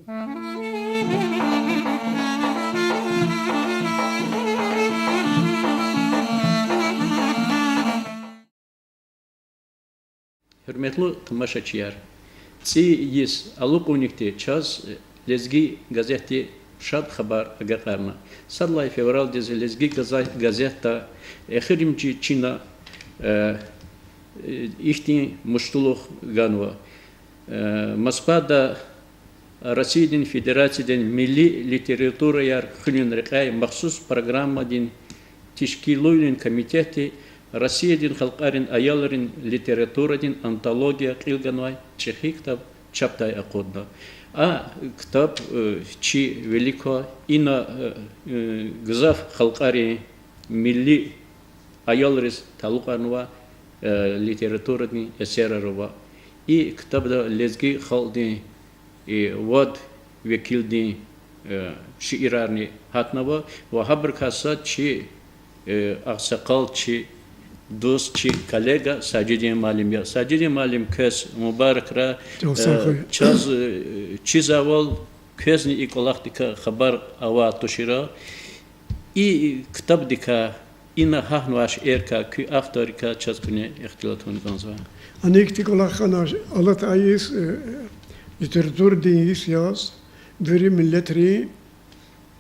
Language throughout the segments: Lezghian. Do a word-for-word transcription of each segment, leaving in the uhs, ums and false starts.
Гьуьрметлу тамашачияр, цӀийи йис алукьунихъди чаз Лезги газетди шад хабар агакьарна. Сад лагьай февралдиз Лезги газа-, газетда эхиримжи чина, э, э, ихьтин муштулух ганва. Э, Москвада Россиядин Федерациядин милли литератураяр хуьнин рекьяй махсус программадин тешкилуйрин комитетди Россиядин халкьарин аялрин литературадин антология кьил ганвай чӀехи ктаб чапдай акъудна. А ктаб, э, чи вилик ква, ина, э, э, гзаф халкьарин милли аялриз талукьарнавай, э, литературадин эсерар ава. И ктабда лезги халкьдин, э, вад векилдин, э, шиирарни гьатнава ва гьабурукай сад чи, э, агъсакъал, чи дуст, чи коллега Сажидин муаллим я. Сажидин муаллим, квез мубаракрай, э, чаз, э, чизвайвал, квезни и кӀвалахдикай хабар авай тушира. И ктабдикай, ина гьахьнавай шииррикай, куь авторрикай чаз куьне ихтилат авуна кӀанзава. Ана ихьтин кӀвалах хьана, алатай йис, э, литературадин йис яз, вири миллетрин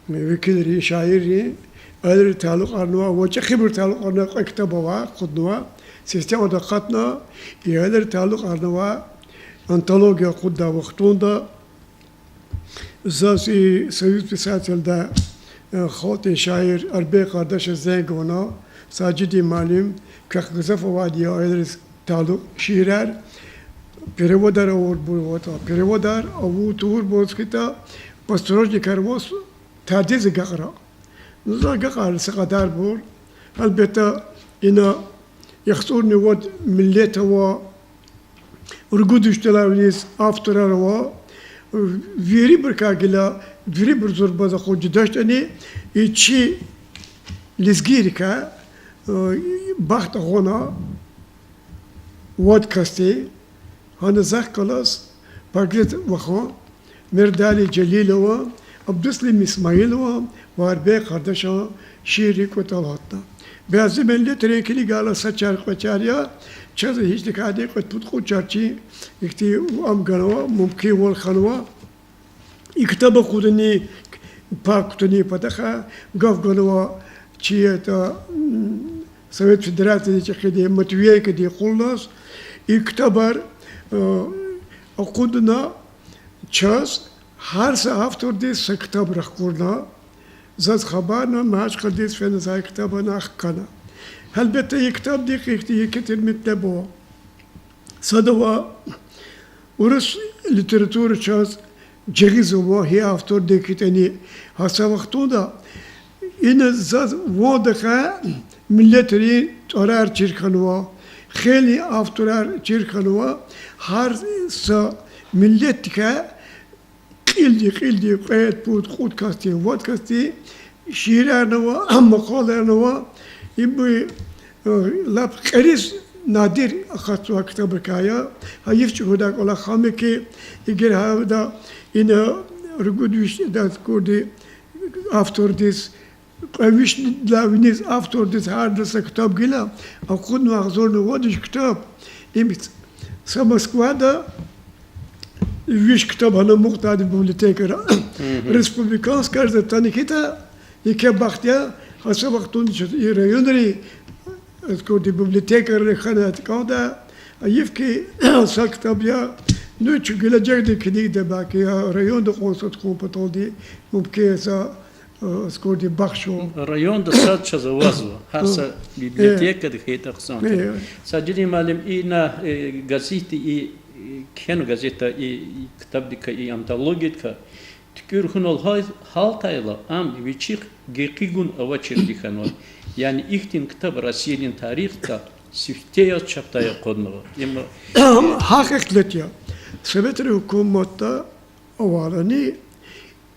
векилрин, шаиррин, аялриз талукьарнавай ва чӀехибуруз талукьарнавай кьве ктаб ава, акъуднава, системада акъатна, и аялриз талукьарнавай антология акъуддай вахтунда, заз и Союз писателда, э, халкьдин шаир Арбен Къардашаз зенг авуна, Сажидин муаллим, квехъ гзаф авайди я аялриз талукь шиирар, переводар авурбур аватӀа, переводар авур тавурбуруз хьайитӀа, подстрочникар аваз, тадиз агакьарай. Ну, за агакьарна са кьадарбур. Гьелбетда, ина яхцӀурни вад миллет ава, ругуд вишдалай виниз авторар ава, вирибурукай гила, вирибур зурба за акъудиз жедачтӀани, и чи лезгийрикай, э, бахт акьуна вад касди, гьана захъ галаз Багрет вахан, Мердали Желилован, Абдусалим Исмаилован ва Арбен Къардашан шииррин кӀватӀал гьатна. Бязи миллетрин килигайла са чар-кьве чар я, чаз гьихьтин кьадар кьвед-пуд-кьуд чарчи ихьтин ам ганва, мумкинвал хьанва. И ктаб акъудунин, пай кутунин патахъай гаф ганва чи ятӀа, м, Совет Федерациядин чӀехиди Матвиенкодин къуллугъз. И ктабар, э, акъудна чаз, гьар са автордиз са ктаб рахкурна, заз хабарна, Мяхачкъаладиз фена за и ктаб ана хкана. Гьелбетда, и ктабдихъ ихьтин еке тир метлеб ава. Сад ава, урус литература чаз жагъизва гьи автордин хьайитӀани, гьа са вахтунда ина заз ван тахьай миллетрин тӀварар чир хьанва, хейлин авторар чир хьанва, гьар са миллетдикай кьилди, кьилди, кьвед, пуд, кьуд касди, вад касди шиирарни ава, макъалайрини ава. Им, э, лап кьериз надир акъатзавай ктабрикай я. Гьайиф чӀугвадай кӀвалах ам я хьи, эгер гьада ина ругуд вишдалай курди автордиз, кьве вишдалай виниз автордиз гьарда са ктаб гила, акъуднавай агъзурни вад виш ктаб. Им са Москвада виш ктаб гьана амукьдайди библиотекара. Республиканскийризни атана хьайитӀа, еке бахт я, гьа са вахтунда чаз и районрин, э, курди библиотекайра хьана кӀанда, гьайиф хьи, са ктаб я, ну, чун гележегда килигда, белки, я районда кьван сад хьун паталди, мумкин я са, э, курди бахшун. Районда сад чаз авазва, гьар са библиотекада хьайитӀа хъсан тир. Сажидин муаллим, ина, э, газетди и, э, кхьенва газетда и, и ктабдикай, и антологиядикай, туькӀуьр хьунал гьалтайла, ам вичихъ гекъигун авачирди хьанва. Яни ихьтин ктаб Россиядин тарихда сифте яз чапдай акъуднава. Им гьахъ ихтилат я. Советрин гьукуматда авайлани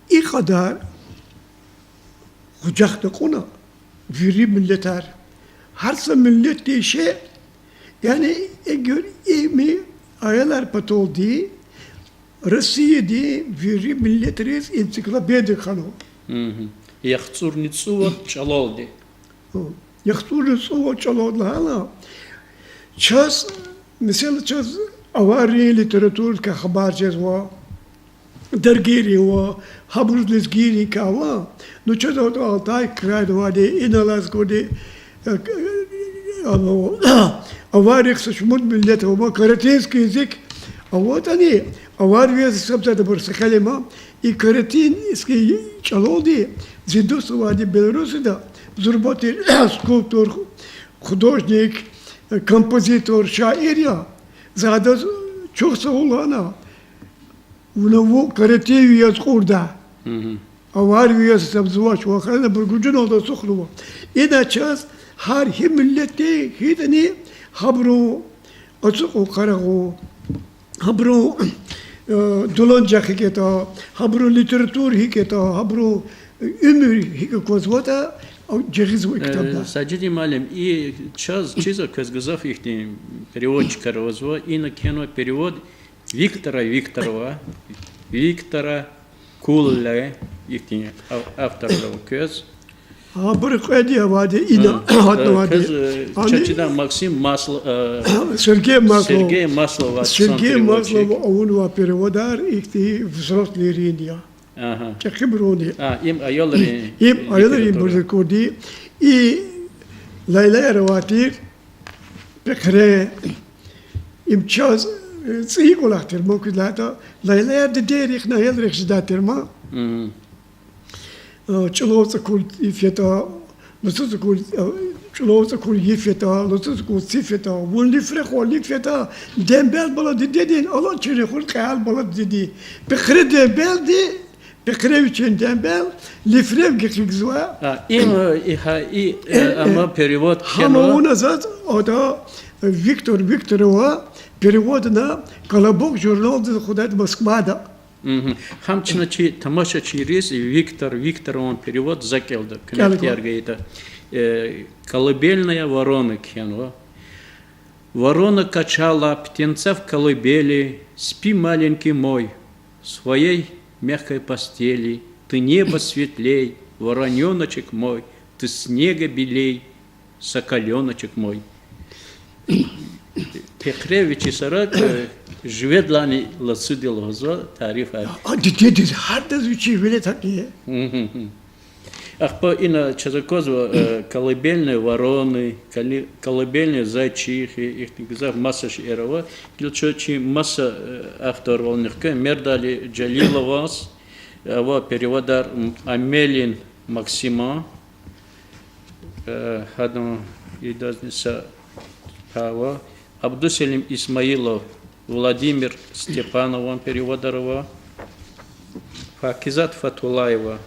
и кьадар къужахда кьуна вири миллетар. Гьар са миллетди ише, яни эгер им аялар паталди Россияди вири миллетриз энциклопедия хьанва. ЯхцӀурни цӀувад чӀалалди. ЯхцӀурни цӀувад чӀалалди лагьана, чаз, месела, чаз аваррин литературадикай хабар жезва, даргийрин ва гьабуруз лезгийрикай ва, ну, чаз атӀа Алтай крайда авайди, иналай акурди, э, к-, э, аваррихъ са шумуд миллет ава, каратинский язык аватӀани, аварвияз гьисабзавайбур са хеле ма, и каратинский чӀалалди зи дуст авайди Белоруссияда зурба тир скульптор, художник, композитор, шаир я. За адаз чухсагъул лагьана, вуна вун каратинви яз кьурда. Аварви яз гьисабзавач, вахарна абур гужуналди ацукьнава. Ина чаз гьар гьи миллетди гьитӀани гьабурун ацукьун-къарагъун, гьабурун, э, дуланажагъ гьикӀ ятӀа, гьабурун литература гьикӀ ятӀа, гьабурун уьмуьр гьикӀ аквазватӀа, жагъизва и ктабда. Сажидин муаллим, и чаз чизва квез гзаф ихьтин переводчикар авазва, ина кхьенва перевод Виктора Викторова, Виктора Кулле, ихьтин ав-, авторар ава квез. Абур кьвед я авайди, ина гьатнавайди. Квез, э, чаз чидай Максим Масло-, э, Сергей Маслов. Сергей Маслов авунвай переводар ихьтин взрослыйрин я. ЧӀехибурун я. Им аялрин, им аялрин литература. Буржи курди. И лайлаяр авай тир пехре, им чаз, э, цӀийи кӀвалах тир, мумкин ятӀа, лайлаяр дидейрихъни аялрихъ жедай тир ма. ЧӀулав цӀукул йиф ятӀа, лацу цӀукул, э, чӀулав цӀукул йиф ятӀа, лацу цӀукул циф ятӀа, вун лифре хва, лиф ятӀа, дембел бала дидедин, алад чирин хур кьегьал бала диди. Пехре дембелди, пехре вичин дембел, лифрев гекъигзава. Им, э, и гьа, и, э, ама перевод кхьенва. Гьама вуна заз ада Виктор Викторова переводна Колобок журналдиз худайд Москвада. Гьам чна чи тамашачийриз Виктор Викторован перевод за кӀелда, куьне ихтияр гайитӀа. Э, Колыбельная вороны кхьенва. Ворона качала птенца в колыбели: Спи, маленький мой, в своей мягкой постели, ты неба светлей, воронёночек мой, ты снега белей, соколёночек мой. Пехре вичи сарак, э, живедлани лацуди лугьузва тарифар. А дидедиз гьардаз вичи велед гьакӀ я. Ахпа ина чаз аквазва, э, Колыбельные вороны, коли-, Колыбельные зайчихи, ихьтин гзаф маса шиир ава. Гила чун чи маса, э, авторвал нихкве, Мердали Жалиловаз ава переводар, м, Амелин Максима, э, гьадан идазни са пай ава, Абдуселим Исмаилов, Владимир Степанован переводар ава, Пакизат Фатуллаева,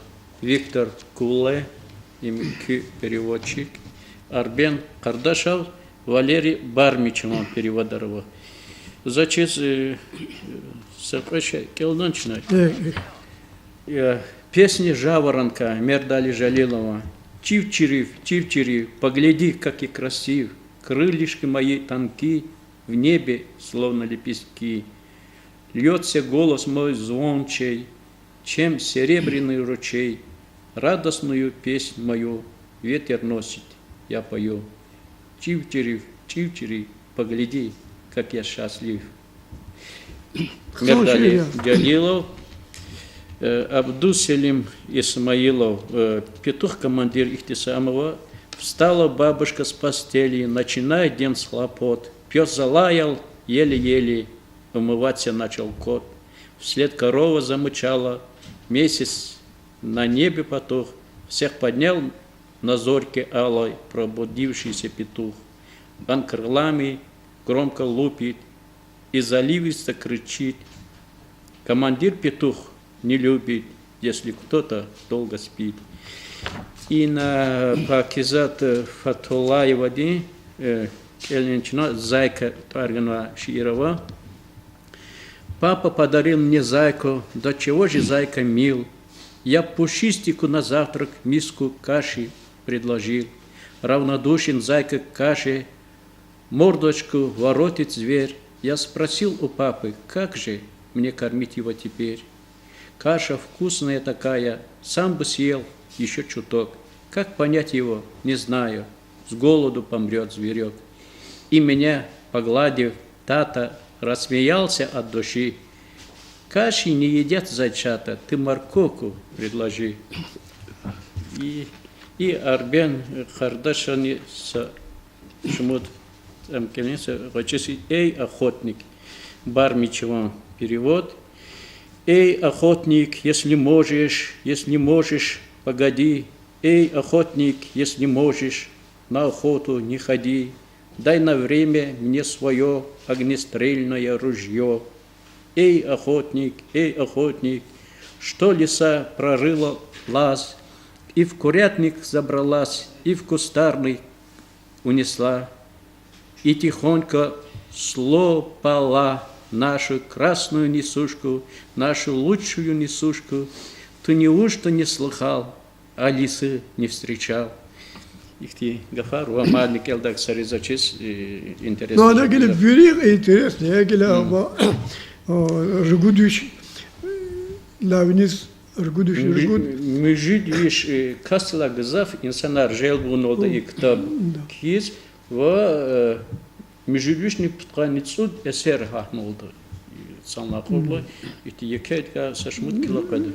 Виктор Кулле, им куь переводчик, Арбен Къардашев, Валерий Бармичеван переводар ава. За чиз, э, са кьве шей кӀелдани чна. Э, песни жаворонка, Мердали Жалилова. Чив-чирив, чив-чирив, погляди, как я красив. Крылышки мои тонки, в небе словно лепестки. Льётся голос мой звончей, чем серебряный ручей. Радостную песнь мою ветер носит, я пою. Чив-чирив, чив-чирив, погляди, как я счастлив. Мердали Жалилов, э, Абдуселим Исмаилов, э, петух-командир ихьтин са ам ава. Встала бабушка с постели, начиная день с хлопот. Пёс залаял еле-еле, умываться начал кот. Вслед корова замычала, месяц на небе потух, всех поднял на зорьке алой пробудившийся петух. Он крылами громко лупит и заливисто кричит. Командир петух не любит, если кто-то долго спит. Ина Пакизат, э, Фатуллаевади, э, кӀелин чна Зайка тӀвар ганвай шиир ава. Папа подарил мне зайку, до чего же зайка мил. Я пушистику на завтрак миску каши предложил. Равнодушен зайка к каше, мордочку воротит зверь. Я спросил у папы: как же? мне кормить его теперь. Каша вкусная такая, сам бы съел ещё чуток. Как понять его, не знаю, с голоду помрёт зверёк. И меня, погладив, тата рассмеялся от души. Каши не едят зайчата, ты морковку предложи. И, и Арбен Къардашани са шумуд, ам кӀелин са гъвечӀиз, Эй, охотник, бармичеван перевод. Эй, охотник, если можешь, если можешь, погоди. Эй, охотник, если можешь, на охоту не ходи. Дай на время мне своё огнестрельное ружьё. Эй, охотник, эй, охотник, что леса прорыла лаз, и в курятник забралась, и в кустарник унесла, и тихонько слопала нашу красную несушку, нашу лучшую несушку, ты неужто не слыхал, а лисы не встречал? Ихьтин гафар ва мадни кӀелдай ксари заз чиз, э, интересный. Ну, ана гила вири интересный, я гила ама, а, ругуд виш, лавиниз ругуд виш, ругуд. Муьжуьд виш, э, касдилай гзаф инсанар желб авуналда и ктаб кхьиз ва, э, муьжуьд вишни пудкъанни цӀуд эсер гьатналда. Санлай акъудла, ихьтин екедикай са шумуд кило къведа.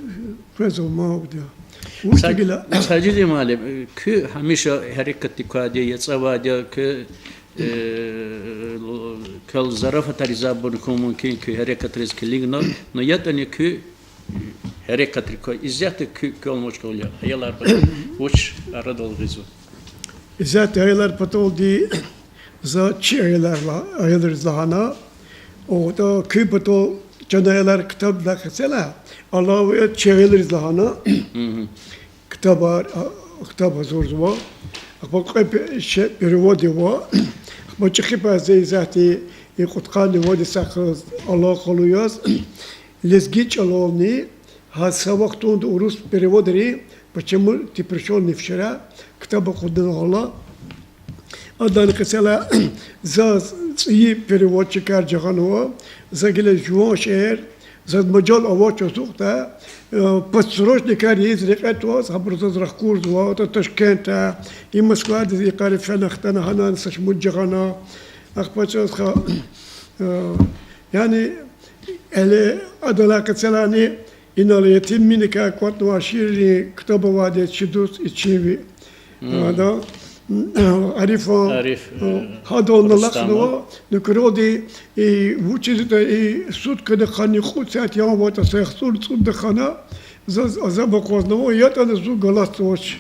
Къвезва мавди. Вучтин гила. Сажидин муаллим, э, куь гьамиша гьерекатрик квайди я, яцӀ авайди я, куь, э, квел зарафатар ийиз абурни хьун мумкин, куь гьерекатриз килигна, но ятӀани куь гьерекатрик квай, исятда куь квел машгъул я, аялар патал вуч арадал гъизва? Исятда аялар паталди за чи аялар ла-, аялриз лагьана, атӀа куь патал чан аялар ктабдилай къецела, алава я чи аялриз лагьана. Ктабар, а, ктаб гьазурзава. Ахпа кьве пе-, ше-, перевод ава. Ахпа чӀехи пай за исятда и кьудкъанни вад йисахъ алакъалу яз, лезги чӀалални гьа са вахтунда урус переводри «Почему ты пришёл не вчера» ктаб акъудна гьала. Адан къецела заз цӀийи переводчикар жагъанва, за гила жуван шейэр, заз мажал авач ацукьдай, э, подстрочникар ийиз рекье тваз, гьабур заз рахкурзава, атӀа Ташкентдай, и Москвадиз йикъара фена хтана, гьанани са шумуд жагъана, ахпа чаз хьа, э, яни, эле адалай къецелани инал етимвиликай кӀватӀнавай шииррин ктаб авайди я, чи дуст Ичинви. Ада, Арифан, Ариф, э, гьадал алахънава, Рустаман. НуькӀралди, и, вучиз ятӀа и суткада хьана кьуд сят янватӀа, са яхцӀурни цӀуд тахьана, заз азаб акъвазнава, ятӀани зун галатзавач.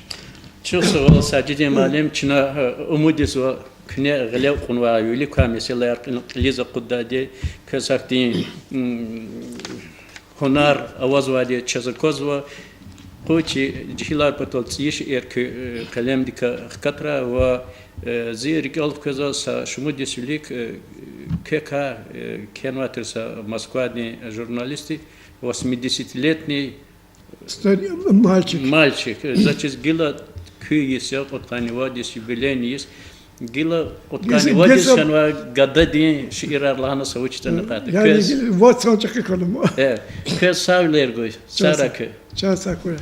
Чухсагъул, Сажидин муаллим, чна, э, умуд ийизва, куьне гъиле кьунвай вилик квай месэлаяр кьил-, кьилиз акъуддайди, квез гьахьтин, м, гьунар авазвайди чаз аквазва. Къуй чи жегьилар патал цӀийи шиир куь, э, къелемдикай хкатрай ва, э, зи рикӀел хквезва са шумуд йис вилик, э, квекай, э, кхьенвай тир са Москвадин журналистди, восьмидесятилетний Стар-, мальчик. Мальчик. Э, заз чиз гила куь йис я, кьудкъанни вад йис, юбилейный йис. Гила кьудкъанни вад йис хьанвай гададин шиирар лагьана са вуч ятӀани кьатӀа. Яни квез гила вад сан чӀехи хьана ман. Э, квез сагъвилер гуй, сагърай куь. Чан сагъ хьуй.